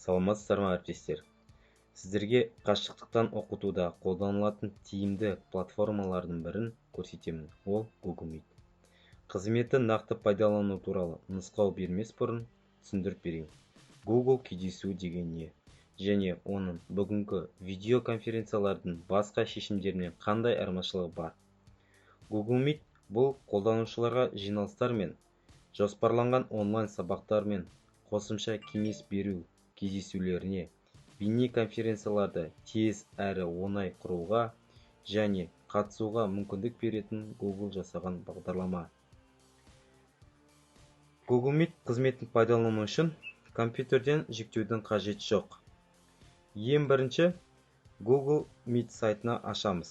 Саламатсыздар ма, әріптестер! Сіздерге қашықтықтан оқытуда қолданылатын тиімді платформалардың бірін көрсетемін. Ол Google Meet. Қызметті нақты пайдалану туралы нұсқау бермес бұрын түсіндіріп берейін. Google кездесуі деген не және оның бүгінгі видеоконференциялардың басқа шешімдерінен қандай айырмашылығы бар? Google Meet бұл қолданушыларға жиналыстар мен жоспарланған онлайн сабақтар мен қосымша кеңес беру кездесулеріне бейнеконференцияларды тез әрі оңай құруға және қатысуға мүмкіндік беретін Google жасаған бағдарлама. Google Meet қызметін пайдалану үшін компьютерден жүктеудің қажеті жоқ. Ең бірінші Google Meet сайтына ашамыз.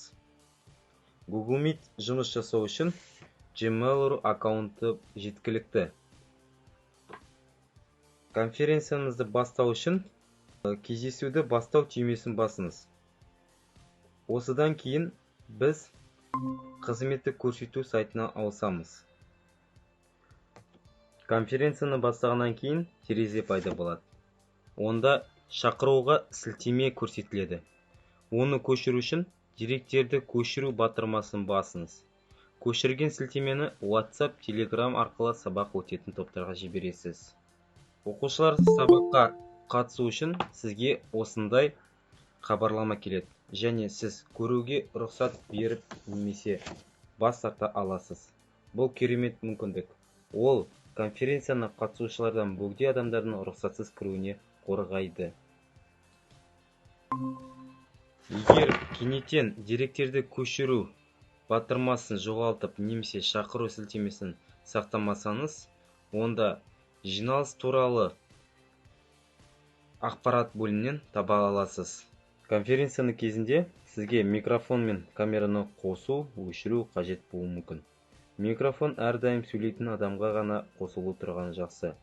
Google Meet жұмыс жасау үшін Gmail.ru аккаунты жеткілікті. Конференциямызды бастау үшін кездесуді бастау түймесін басыңыз. Осыдан кейін біз қызметті көрсету сайтына ауысамыз. Конференцияны бастағаннан кейін терезе пайда болады. Онда шақыруға сілтеме көрсетіледі. Оны көшіру үшін деректерді көшіру батырмасын басыңыз. Көшірген сілтемені WhatsApp, Telegram арқылы сабақ өтетін топтарға жібересіз. Оқушылар сабаққа қатысу үшін сізге осындай хабарлама келеді және сіз көруге рұқсат беріп немесе бас тарта аласыз. Бұл керемет мүмкіндік. Ол конференцияны қатысушылардан бөгде адамдардың рұқсатсыз кіруіне қорғайды. Егер кенеттен деректерді көшіру батырмасын жоғалтып немесе шақыру сілтемесін сақтамасаңыз, онда жиналыс туралы ақпарат бөлімінен таба аласыз. Конференцияның кезінде сізге микрофон мен камераны қосу, өшіру қажет болуы мүмкін. Микрофон әрдайым сөйлейтін адамға ғана қосулы тұрғаны жақсы.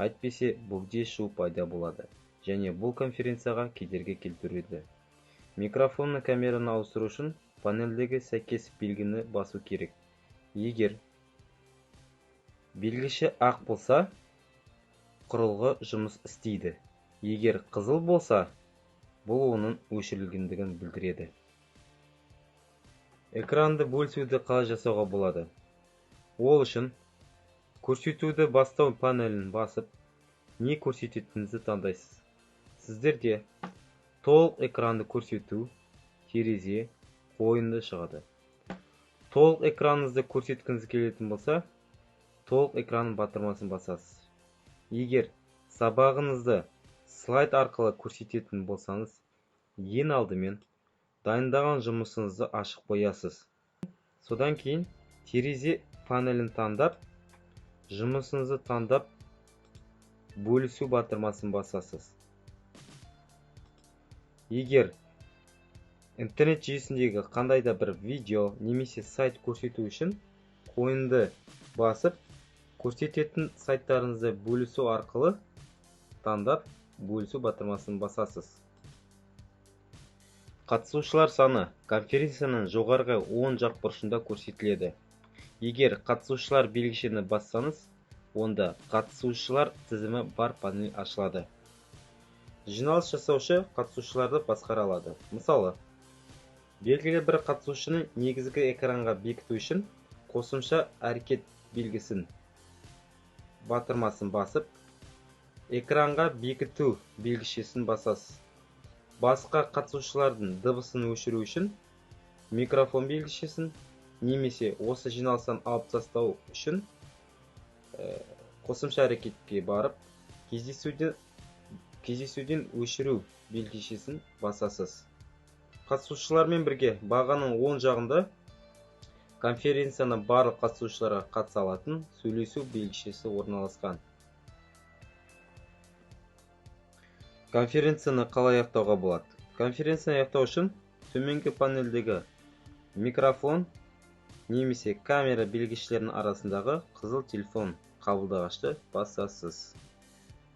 Әйтпесе бөгде шу пайда болады және бұл конференцияға кедергі келтіреді. Микрофон мен камераны ауыстыру үшін панельдегі сәйкес белгіні басу керек. Егер белгіші ақ болса, құрылғы жұмыс істейді. Егер қызыл болса, бұл оның өшірілгендігін білдіреді. Экранды бөлісуді қалай жасауға болады? Ол үшін көрсетуді бастау панелін басып, не көрсететініңізді таңдайсыз. Сіздерде толық экранды көрсету, терезе, қойынды шығады. Толық экраныңызды көрсеткіңіз келетін болса, толық экран батырмасын басасыз. Егер сабағыңызды слайд арқылы көрсететін болсаңыз, ең алдымен дайындаған жұмысыңызды ашып қоясыз. Содан кейін терезе панелін таңдап, жұмысыңызды таңдап, бөлісу батырмасын басасыз. Егер интернет жүйесіндегі қандай да бір видео немесе сайт көрсету үшін қойынды басып, көрсететін сайттарыңызды бөлісу арқылы таңдап, бөлісу батырмасын басасыз. Қатысушылар саны конференцияның жоғарғы оң жақ бұрышында көрсетіледі. Егер қатысушылар белгішені бассаңыз, онда қатысушылар тізімі бар панель ашылады. Жиналыс жасаушы қатысушыларды басқара алады. Мысалы, белгілі бір қатысушыны негізгі экранға бекіту үшін қосымша әрекет белгісін батырмасын басып, экранға бекіту белгішесін басасыз. Басқа қатысушылардың дыбысын өшіру үшін микрофон белгішесін немесе осы жиналыстан алып тастау үшін қосымша әрекетке барып, кездесуден өшіру белгішесін басасыз. Қатысушылармен бірге бағаның оң жағында конференцияны барлық қатысушыларға қатыса алатын сөйлесу белгішесі орналасқан. Конференцияны қалай аяқтауға болады? Конференцияны аяқтау үшін төменгі панельдегі микрофон немесе камера белгішелерінің арасындағы қызыл телефон қабылдағышты басасыз.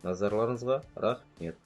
Назарларыңызға рахмет.